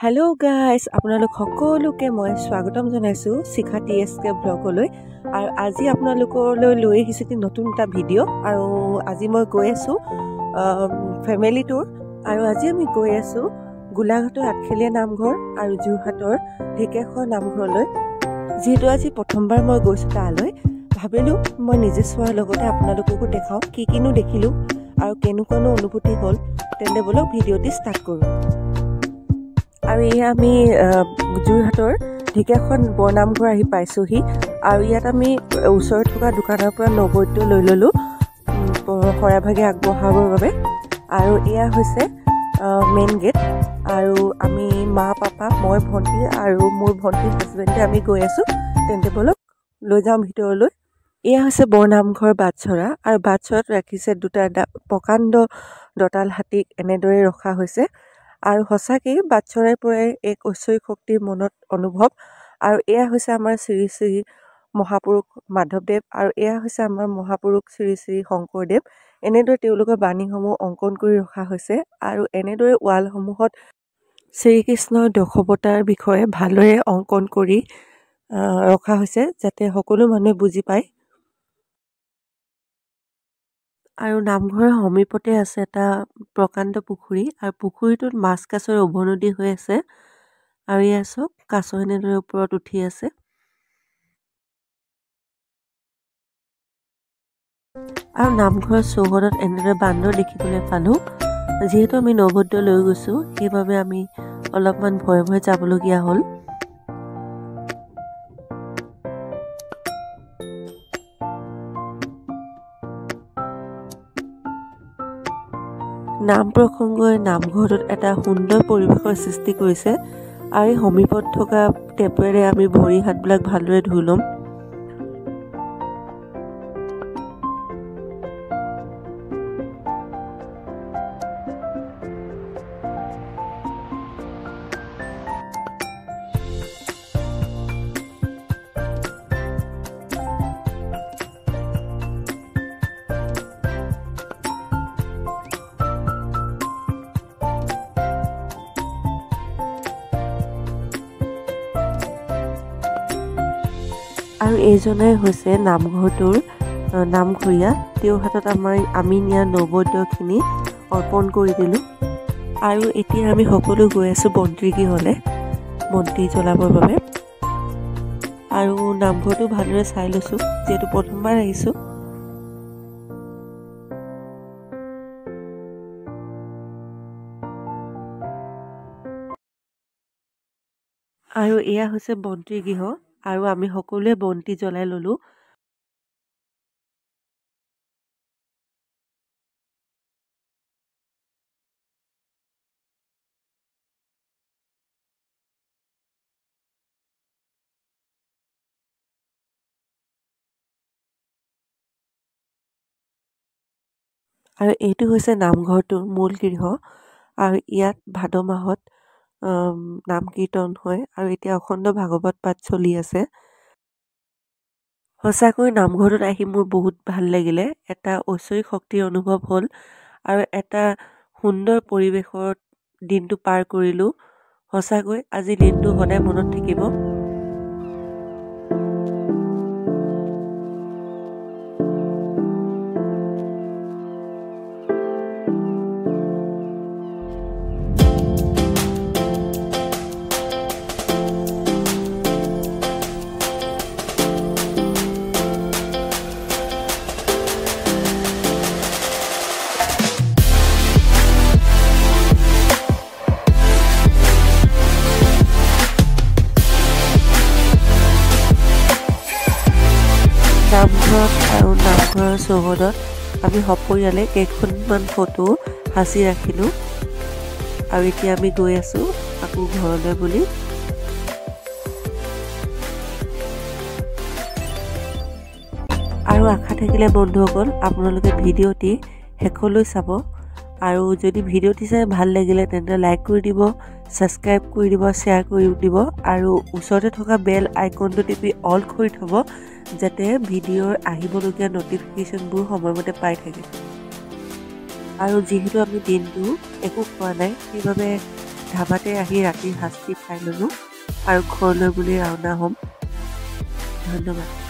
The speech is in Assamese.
হেল্ল' গাইজ, আপোনালোক সকলোকে মই স্বাগতম জনাইছোঁ শিখা টি এছ কে ব্লগলৈ। আৰু আজি আপোনালোকলৈ লৈ আহিছোঁ এটি নতুন এটা ভিডিঅ'। আৰু আজি মই গৈ আছোঁ ফেমিলি টুৰ। আৰু আজি আমি গৈ আছোঁ গোলাঘাটৰ আঠখেলীয়া নামঘৰ আৰু যোৰহাটৰ ঢেকীয়াখোৱা নামঘৰলৈ। যিহেতু আজি প্ৰথমবাৰ মই গৈছোঁ তালৈ, ভাবিলোঁ মই নিজে চোৱাৰ লগতে আপোনালোককো দেখাওঁ কি কিনো দেখিলোঁ আৰু কেনেকুৱানো অনুভূতি হ'ল। তেন্তে ব'লক ভিডিঅ'টি ষ্টাৰ্ট কৰোঁ। আৰু এয়া আমি যোৰহাটৰ ঢেকীয়াখোৱা বৰনামঘৰ আহি পাইছোঁহি। আৰু ইয়াত আমি ওচৰত থকা দোকানৰ পৰা নৈবেদ্য লৈ ল'লোঁ শৰাইভাগে আগবঢ়াবৰ বাবে। আৰু এয়া হৈছে মেইন গেট। আৰু আমি মা, পাপা, মই, ভণ্টি আৰু মোৰ ভণ্টিৰ হাজবেণ্ডে আমি গৈ আছোঁ। তেন্তে ব'লক লৈ যাওঁ ভিতৰলৈ। এয়া হৈছে বৰনামঘৰ বাটচৰা। আৰু বাটচৰাত ৰাখিছে দুটা প্ৰকাণ্ড দঁতাল হাতীক এনেদৰে ৰখা হৈছে। আৰু সঁচাকেই বাটচৰাৰ পৰাই এক ঐশ্বৰিক শক্তিৰ মনত অনুভৱ। আৰু এয়া হৈছে আমাৰ শ্ৰী শ্ৰী মহাপুৰুষ মাধৱদেৱ আৰু এয়া হৈছে আমাৰ মহাপুৰুষ শ্ৰী শ্ৰী শংকৰদেৱ। এনেদৰে তেওঁলোকৰ বাণীসমূহ অংকন কৰি ৰখা হৈছে। আৰু এনেদৰে ৱালসমূহত শ্ৰীকৃষ্ণৰ দশৱতাৰ বিষয়ে ভালদৰে অংকন কৰি ৰখা হৈছে, যাতে সকলো মানুহে বুজি পায়। আৰু নামঘৰৰ সমীপতে আছে এটা প্ৰকাণ্ড পুখুৰী। আৰু পুখুৰীটোত মাছ কাছৰ উভৈনদী হৈ আছে। আৰু এয়া চাওক, কাছ এনেদৰে ওপৰত উঠি আছে। আৰু নামঘৰৰ চৌহদত এনেদৰে বান্দৰ দেখিবলৈ পালোঁ। যিহেতু আমি নৈবেদ্য লৈ গৈছোঁ, সেইবাবে আমি অলপমান ভয়ে ভয়ে যাবলগীয়া হ'ল। নাম প্ৰসংগই নামঘৰটোত এটা সুন্দৰ পৰিৱেশৰ সৃষ্টি কৰিছে। আৰু এই সমীপত থকা টেপেৰে আমি ভৰি হাতবিলাক ভালদৰে ধুই ল'ম। আৰু এইজনে হৈছে নামঘৰটোৰ নামঘৰীয়া। তেওঁৰ হাতত আমি নিয়া নৈবেদ্যখিনি অৰ্পণ কৰি দিলোঁ। আৰু এতিয়া আমি সকলো গৈ আছোঁ বন্তি গৃহলৈ বন্তি জ্বলাবৰ বাবে। আৰু নামঘৰটো ভালদৰে চাই লৈছোঁ, যিহেতু প্ৰথমবাৰ আহিছোঁ। আৰু এয়া হৈছে বন্তি গৃহ। আৰু আমি সকলোৱে বন্তি জ্বলাই ল'লোঁ। আৰু এইটো হৈছে নামঘৰটোৰ মূল গৃহ। আৰু ইয়াত ভাদ মাহত নাম কীৰ্তন হয়। আৰু এতিয়া অখণ্ড ভাগৱত পাঠ চলি আছে। সঁচাকৈ নামঘৰটোত আহি মোৰ বহুত ভাল লাগিলে। এটা ঐশ্বৰিক শক্তিৰ অনুভৱ হ'ল আৰু এটা সুন্দৰ পৰিৱেশত দিনটো পাৰ কৰিলোঁ। সঁচাকৈ আজি দিনটো সদায় মনত থাকিব। নামঘৰত আৰু নামঘৰৰ চৌহদত আমি সপৰিয়ালে কেইখনমান ফটো সাঁচি ৰাখিলোঁ। আৰু এতিয়া আমি গৈ আছোঁ আকৌ ঘৰলৈ বুলি। আৰু আশা থাকিলে বন্ধুসকল, আপোনালোকে ভিডিঅ'টি শেষলৈ চাব। আৰু যদি ভিডিঅ'টি চাই ভাল লাগিলে তেন্তে লাইক কৰি দিব, ছাবস্ক্ৰাইব কৰি দিব, শ্বেয়াৰ কৰি দিব আৰু ওচৰতে থকা বেল আইকনটো টিপি অল কৰি থ'ব, যাতে ভিডিঅ'ৰ আহিবলগীয়া ন'টিফিকেশ্যনবোৰ সময়মতে পাই থাকে। আৰু যিহেতু আমি দিনটো একো খোৱা নাই, সেইবাবে ধাবাতে আহি ৰাতিৰ সাজটি খাই ল'লোঁ আৰু ঘৰলৈ বুলি ৰাওনা হ'ম। ধন্যবাদ।